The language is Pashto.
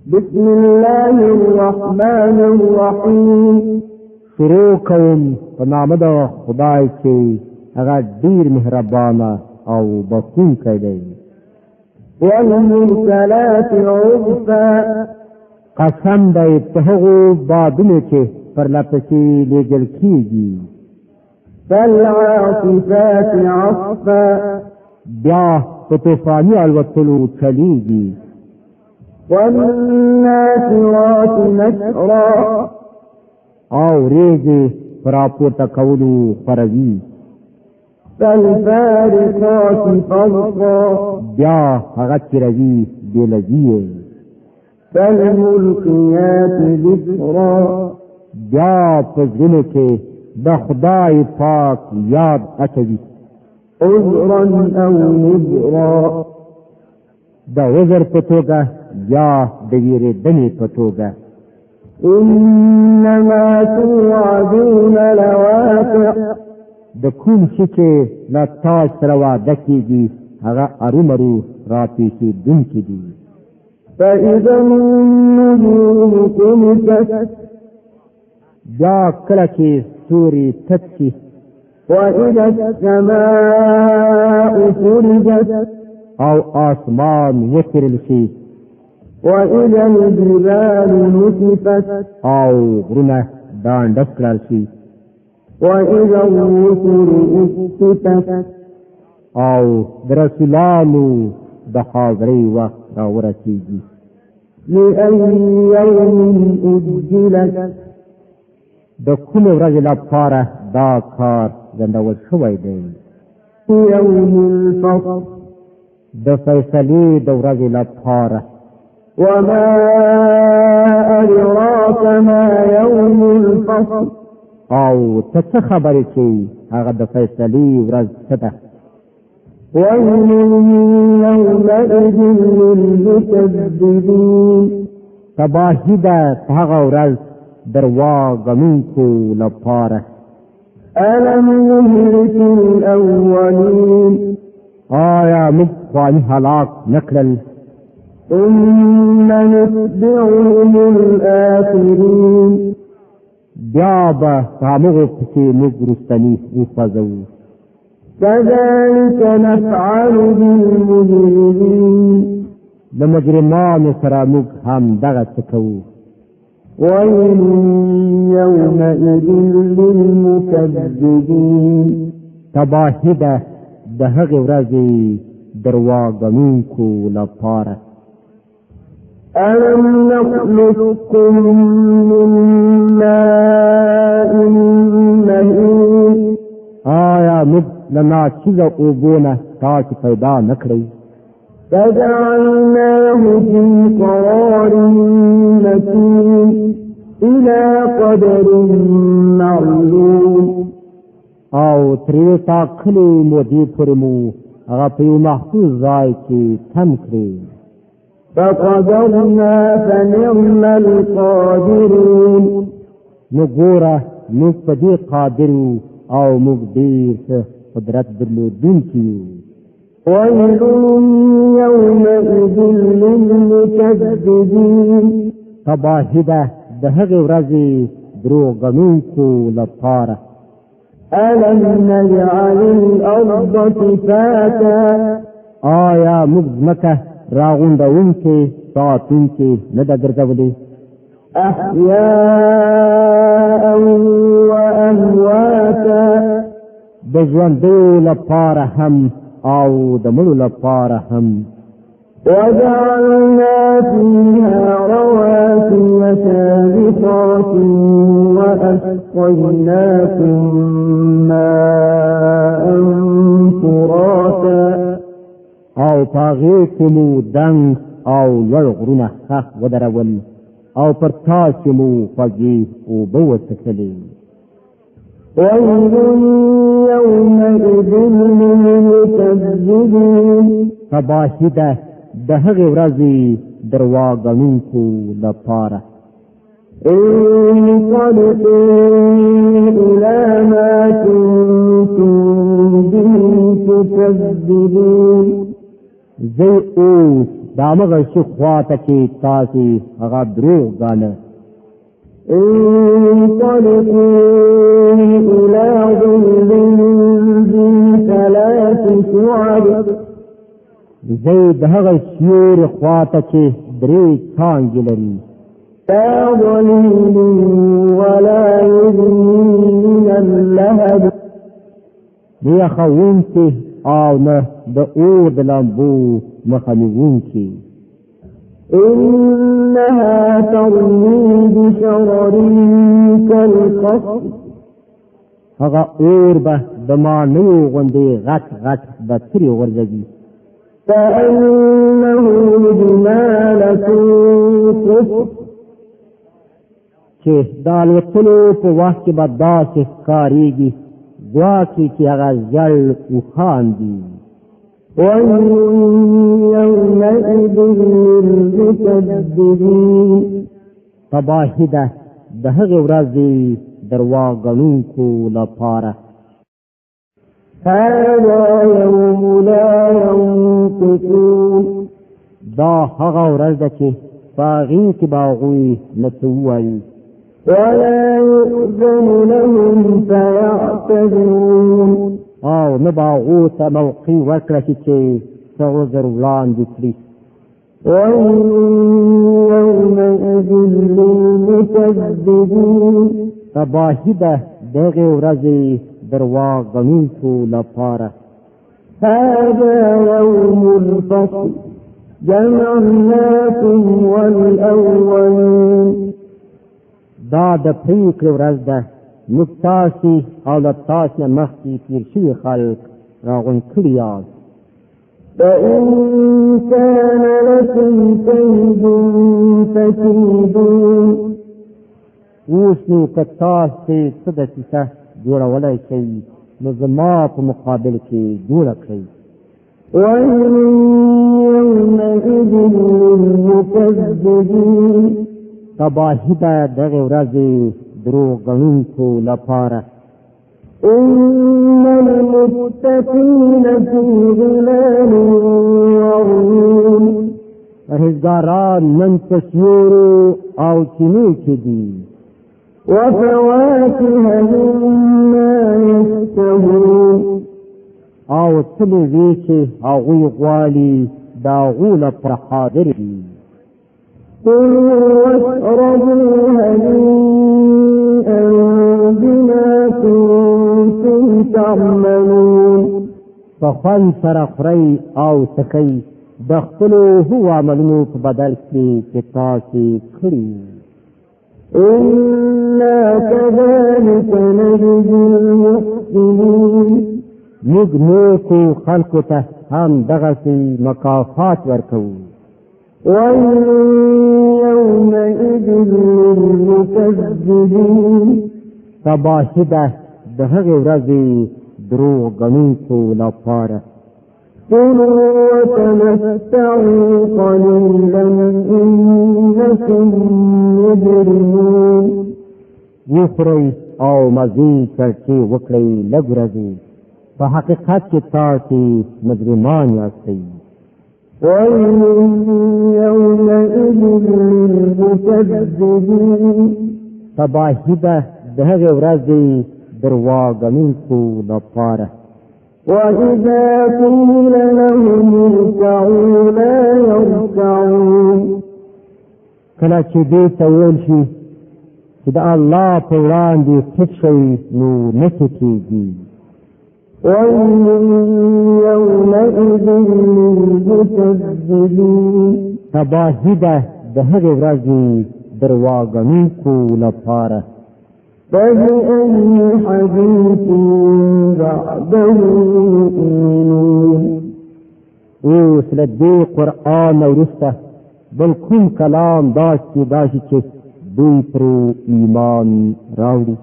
بسم الله الرحمن الرحیم. شروع کوم په نامه د خدای چې هغه ډیر مهربانه او بخښونکی دی. والمرسلات عرفا. قسم دی په هغو بادونو چې پرله پسې لېږل کېږي. فالعاصفات عصفا. بیا په طوفاني الوتلو چلېږي. والناشرات نشرا. او ورېځې په راپورته کولو خوروي. فالفارقات فرقا. بیا هغه تېروي بېلوي یې. فالملقيات ذكرا. بیا په زړونو کې د خدای پاک یاد اچوي. عذرا او نذرا. د عذر په توګه یا د ویرېدنې په توګه. انما توعدون لواقع. د کوم شي چې له تاسو سره وعده کېږي هغه ارومرو راپېښېدونکي دي. فإذا النجوم طمست. بیا کله چې ستوري تت شي. وإذا السماء فرجت. او آسمان وڅیرل شي. وإذا الجبال نسفت. او غرونه ډانډه کړل شي. وإذا الرسل أقتت. او د رسولانو د حاضرۍ وخت راورسېږي. لأي يوم أجلت. د کومې ورځې لپاره دا کار ځنډول شوی دی؟ يوم الفصل. د فیصلې د ورځې لپاره. وما أدراك ما يوم الفصل. او ته څه خبرې چې هغه د فیصلې ورځ څه ده؟ ويل يومئذ للمكذبين. تباهي ده په هغه ورځ درواغ ګڼونکو لپاره. ألم نهلك الأولين. آیا موږ پخواني هلاک نه کړل؟ ثم نتبعهم الآخرين. بیا به په همغو پسې موږ وروستني وخوځوو. كذلك نفعل بالمجرمين. د مجرمانو سره موږ هم دغه څه کوو. ويل يومئذ للمكذبين. تباهي ده د هغې ورځې درواغ ګڼونکو لپاره. ألم نخلقكم من ماء مهين. آیا موږ له ناچیزه اوبو نه تاسې پیدا نه کړئ؟ فجعلناه في قرار مكين إلى قدر معلوم. او تر یوې ټاکلې مودې پورې مو هغه په یو محفوظ ځای کې تم کړی. فقدرنا فنعم القادرون. نو ګوره موږ په دې قادر یو او موږ ډېر ښه قدرت درلودونکي یو. ويل يومئذ للمكذبين. تباهي ده د هغې ورځې دروغ ګڼونکو لپاره. ألم نجعل الأرض كفاتا. آیا موږ ځمکه راغونډوونکې ساتونکې نه ده ګرځولې؟ أحياء وأمواتا. د ژوندیو لپاره هم او د مړو لپاره هم. وجعلنا فيها رواسي شامخات وأسقيناكم ماء فراتا. او په هغې کې مو دنګ او لوړ غرونه ښخ ودرول او پر تاسې مو خوږې اوبه وڅښلې. ويل يومئذ للمكذبين. تباهي ده د هغې ورځې درواغ ګڼونکو لپاره. انطلقوا إلى ما كنتم به تكذبون. زه اوس د همغه شي خوا ته چې تاسې هغه دروغ ګاڼه. انطلقوا إلى ظل ذي ثلاث شعب. ځئ د هغه سیوري خوا ته چې درې څانګې لري. لا ظليل ولا يغني من اللهب. نه یخوونکي او نه د اور د لمبو مخه نیوونکي. إنها ترمي بشرر كالقصر. هغه اور به د ماڼیو غوندې غټ غټ بڅري غورځوي. كأنه جمالة صفر. چې د الوتلو په وخت کې به داسې ښکارېږي ګواکې چې هغه ژړ اوښان دي. ويل يومئذ للمكذبين. تباهي ده د هغې ورځې درواغ ګڼونکو لپاره. هذا يوم لا ينطقون. دا هغه ورځ ده چې په هغې کې به هغوی نه څه ووایي. ولا يؤذن لهم فيعتذرون. او نه به هغو ته موقع ورکړه شي چې څه عذر وړاندې کړي. ويل يومئذ للمكذبين. تباهي ده دغې ورځې درواغ ګڼونکو لپاره. هذا يوم الفصل جمعناكم والأولين. دا د پرېکړې ورځ ده، موږ تاسې او له تاسې نه مخکې تېر شوي خلک راغونډ کړي یاست. فإن كان لكم كيد فكيدون. اوس نو که تاسې څه دسیسه جوړولی شئ نو زما په مقابل کې جوړه کړئ. ويل يومئذ للمكذبين. تباهي ده دغې ورځې دروغ ګڼونکو لپاره. إن المتقين في ظلال وعيون. پرهېزګاران نن په سیورو او چینو کې دي. وفواكه مما يشتهون. او څه مېوې چې هغوی غواړي د هغو لپاره حاضر دي. كلوا واشربوا هنيئا بما كنتم تعملون. په خوند سره خورئ او څکئ د خپلو هغو عملونو په بدل کې چې تاسې کړي. إنا كذلك نجزي المحسنين. موږ نیکو خلکو ته هم دغسې مکافات ورکوو. ويل يومئذ للمكذبين. تباهي ده د هغې ورځې دروغ ګڼونکو لپاره. كلوا وتمتعوا قليلا إنكم مجرمون. وخورئ او مزې چرچې وکړئ لږ ورځې، په حقیقت کې تاسې مجرمان یاستئ. ويل يومئذ للمكذبين. تباهي ده د هغې ورځې درواغ ګڼونکو لپاره. وإذا قيل لهم اركعوا لا يركعون. کله چې دوی ته وویل شي چې د الله په وړاندې ټیټ شئ نو نه ټیټېږي. ويل يومئذ للمكذبين. تباهي ده د هغې ورځې درواغ ګڼونکو لپاره. فبأي حديث بعده يؤمنون. اوس له دې قرآن نه وروسته بل کوم کلام داسې کېدای شي چې دوی پرې ایمان راوړي؟